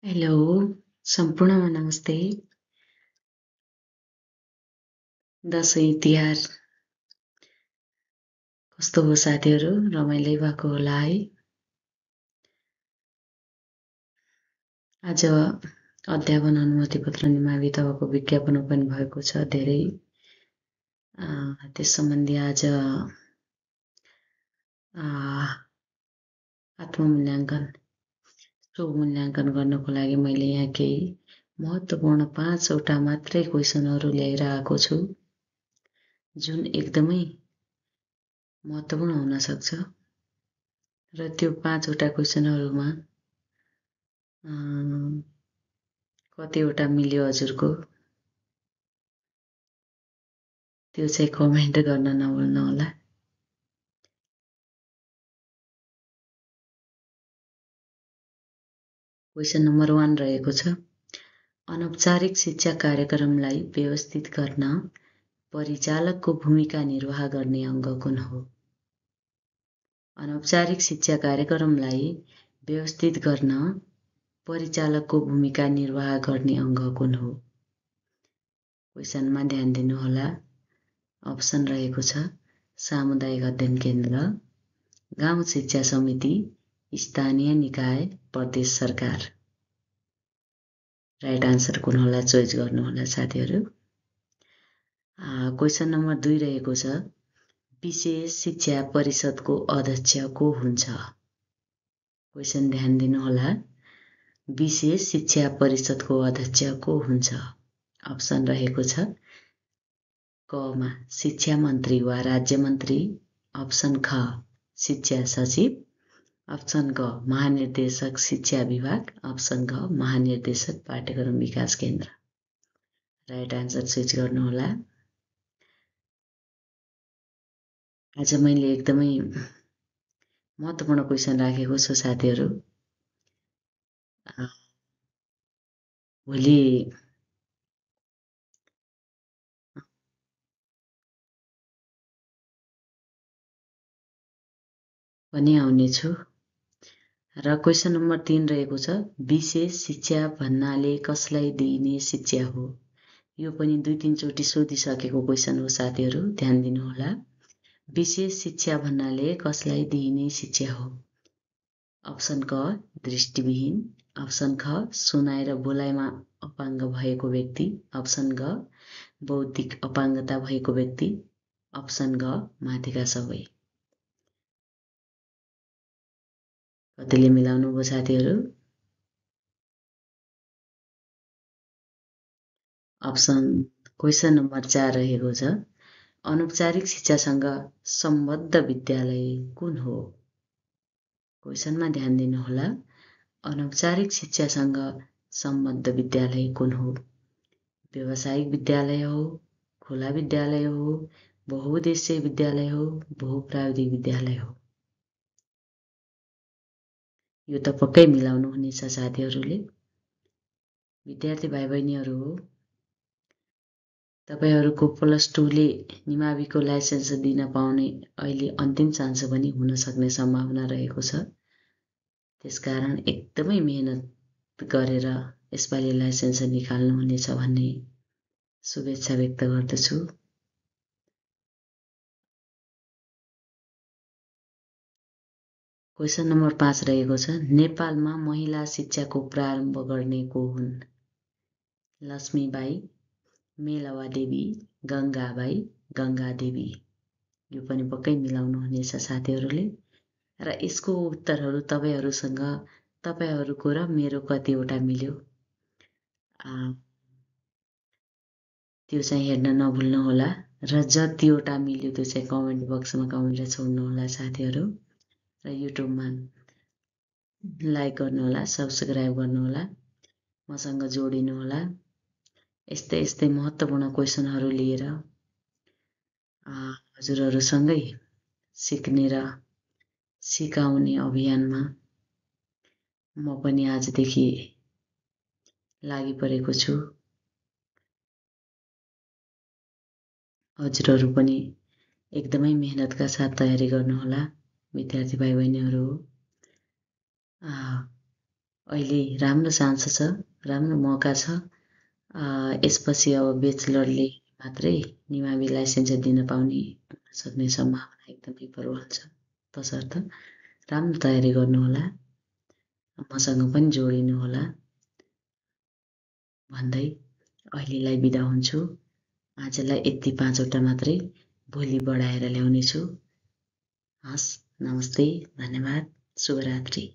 Hello, सम्पूर्णमा नमस्ते। दसैँ तिहार कस्तो हो साथीहरू? रमाइलै भएको होला है? आज अध्यापन अनुमति पत्र निमावि तपाईँको विज्ञापन ओपन भएको छ। धेरै त्यस सम्बन्धी आज आत्ममूल्याङ्कन, स्वमूल्याङ्कन गर्नको लागि मैले यहाँ केही महत्त्वपूर्ण 5वटा मात्रै क्वेसनहरू ल्याएर आएको छु, जुन एकदमै महत्त्वपूर्ण हुन सक्छ र त्यो 5वटा क्वेसनहरूमा कतिवटा मिल्यो हजुरको त्यो चाहिँ कमेन्ट गर्न नभुल्नुहोला। क्वेसन नम्बर 1 रहेको छ, अनौपचारिक शिक्षा कार्यक्रमलाई व्यवस्थित गर्न परिचालकको भूमिका निर्वाह गर्ने अङ्ग कुन हो? अनौपचारिक शिक्षा कार्यक्रमलाई व्यवस्थित गर्न परिचालकको भूमिका निर्वाह गर्ने अङ्ग कुन हो? क्वेसनमा ध्यान दिनुहोला। अप्सन रहेको छ सामुदायिक अध्ययन केन्द्र, गाउँ शिक्षा समिति, स्थानीय निकाय, प्रदेश सरकार। राइट आन्सर कुन होला चोइस गर्नुहोला साथीहरू। क्वेसन नम्बर 2 रहेको छ, विशेष शिक्षा परिषदको अध्यक्ष को हुन्छ? क्वेसन ध्यान दिनुहोला। विशेष शिक्षा परिषदको अध्यक्ष को हुन्छ? अप्सन रहेको छ कमा शिक्षा मन्त्री वा राज्य मन्त्री, अप्सन ख शिक्षा सचिव, अप्सन ग महानिर्देशक शिक्षा विभाग, अप्सन ग महानिर्देशक पाठ्यक्रम विकास केन्द्र। राइट आन्सर चुज गर्नुहोला। आज मैले एकदमै महत्त्वपूर्ण क्वेसन राखेको छु साथीहरू। भोलि पनि आउनेछु र क्वेसन नम्बर 3 रहेको छ, विशेष शिक्षा भन्नाले कसलाई दिइने शिक्षा हो? यो पनि 2-3 चोटि सोधिसकेको क्वेसन हो साथीहरू, ध्यान दिनुहोला। विशेष शिक्षा भन्नाले कसलाई दिइने शिक्षा हो? अप्सन क दृष्टिविहीन, अप्सन ख सुनाइ र बोलाइमा अपाङ्ग भएको व्यक्ति, अप्सन ग बौद्धिक अपाङ्गता भएको व्यक्ति, अप्सन ग माथिका सबै। कतिले मिलाउनु भयो साथीहरू? अप्सन क्वेसन नम्बर 4 रहेको छ, अनौपचारिक शिक्षासँग सम्बद्ध विद्यालय कुन हो? क्वेसनमा ध्यान दिनुहोला। अनौपचारिक शिक्षासँग सम्बद्ध विद्यालय कुन हो? व्यावसायिक विद्यालय हो, खुला विद्यालय हो, बहुउद्देश्य विद्यालय हो, बहुप्राविधिक विद्यालय हो? यो त पक्कै मिलाउनु हुनेछ साथीहरूले। विद्यार्थी भाइ बहिनीहरू हो, तपाईहरूको +2 ले निमाविको लाइसेन्स दिन पाउने अहिले अन्तिम चान्स पनि हुन सक्ने सम्भावना रहेको छ। त्यसकारण एकदमै मेहनत गरेर यसपालि लाइसेन्स निकाल्नुहुनेछ भन्ने शुभेच्छा व्यक्त गर्दछु। क्वेसन नम्बर 5 रहेको छ, नेपालमा महिला शिक्षाको प्रारम्भ गर्ने को हुन्? लक्ष्मीबाई, मेलवा देवी, गङ्गाबाई, गङ्गादेवी। यो पनि पक्कै मिलाउनु हुनेछ साथीहरूले र यसको उत्तरहरू तपाईहरूको र मेरो कतिवटा मिल्यो त्यो चाहिँ हेर्न नभुल्नुहोला र जतिवटा मिल्यो त्यो चाहिँ कमेन्ट बक्समा कमेन्ट छोड्नुहोला साथीहरू र युट्युबमा लाइक गर्नुहोला, सब्स्क्राइब गर्नुहोला, मसँग जोडिनुहोला। यस्तै यस्तै महत्त्वपूर्ण क्वेसनहरू लिएर हजुरहरूसँगै सिक्ने र सिकाउने अभियानमा म पनि आजदेखि लागि परेको छु। हजुरहरू पनि एकदमै मेहनतका साथ तयारी गर्नुहोला विद्यार्थी भाइ बहिनीहरू। अहिले राम्रो चान्स छ, राम्रो मौका छ। यसपछि अब ब्याचलरले मात्रै निमावि लाइसेन्स दिन पाउने सक्ने सम्भावना एकदमै प्रबल छ। तसर्थ राम्रो तयारी गर्नुहोला, मसँग पनि जोडिनुहोला भन्दै अहिलेलाई बिदा हुन्छु। आजलाई यति 5वटा मात्रै, भोलि बढाएर ल्याउनेछु। हस्, नमस्ते, धन्यवाद, शुभरात्रि।